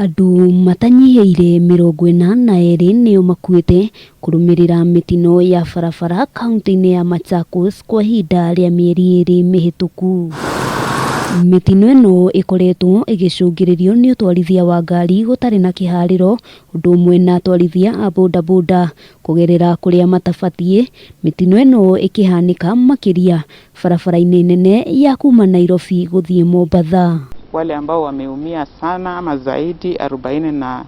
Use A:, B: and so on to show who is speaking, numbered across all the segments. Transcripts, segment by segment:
A: Andũ matanyihĩire 42 nĩo makuĩte kũrũmĩrĩra mĩtino ya barabara kaunti-inĩ ya Machakos kwa ihinda rĩa mĩeri ĩrĩ mĩhĩtũku. Mĩtino ĩno ĩkoretwo ĩgĩcũngĩrĩrio nĩ ũtwarithia wa ngari gũtarĩ na kĩharĩro ũndũ ũmwe na atwarithia a bodaboda kũgerera kũrĩa matabatiĩ, mĩtino ĩno ĩkĩhanĩka makĩria barabara-inĩ nene ya kuma Nairobi gũthiĩ Mombatha.
B: Wale ambao wameumia sana ama zaidi 43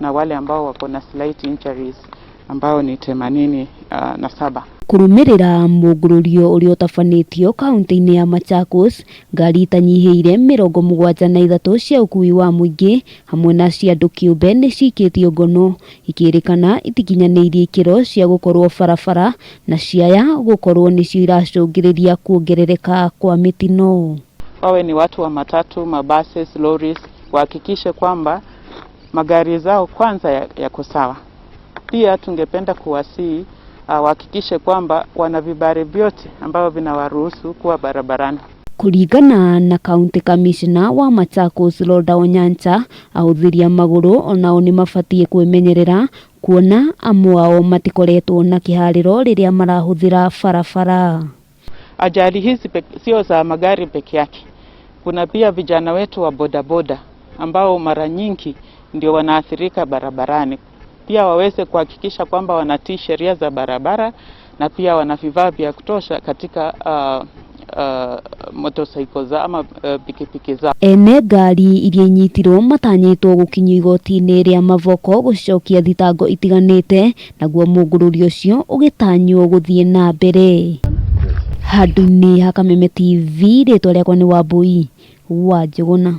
B: na wale ambao wako na slight injuries ambao ni 87.
A: Kũrũmĩrĩra mũngũrũrio ũrĩa ũtabanĩtio kaunti-inĩ ya Machakos, ngari itanyihĩire 73 cia ũkuui wa mũingĩ hamwe na cia andũ kĩũmbe nĩ cikĩtio ngono ikĩrĩkana itikinyanĩirie ikĩro cia gũkorwo barabara na ciaya gũkorwo nĩcio iracũngĩrĩria kuongerereka kwa mĩtino.
B: Wawe ni watu wa matatu, mabuses, lorries, wahakikishe kwamba magari zao kwanza yako sawa. Pia tungependa kuwasihi wahakikishe kwamba wana vibali vyote ambavyo vinawaruhusu kuwa barabarani.
A: Kũringana na County Commissioner wa Machakos Rhoda Onyancha, ahũthĩri a magũrũ onao nĩ mabatiĩ kwĩmenyerera kuona amwe ao matikoretwo na kĩharĩro rĩrĩa marahũthĩra barabara.
B: Ajali hizi sio za magari peke yake. Kuna pia vijana wetu wa bodaboda ambao mara nyingi ndio wanaathirika barabarani. Pia waweze kuhakikisha kwamba wanatii sheria za barabara na pia wana vifaa vya kutosha katika motorcycle za ama pikipiki zao.
A: Ene ngari iria inyitirwo matanyĩtwo gũkinyio igoti-inĩ rĩa Mavoko gũcokia thitango itiganĩte naguo mũngũrũrio ũcio ũgĩtanywo gũthiĩ na mbere. Handũ-inĩ ha Kameme TV rĩtwa rĩakwa nĩ Wambui wa Njũgũna.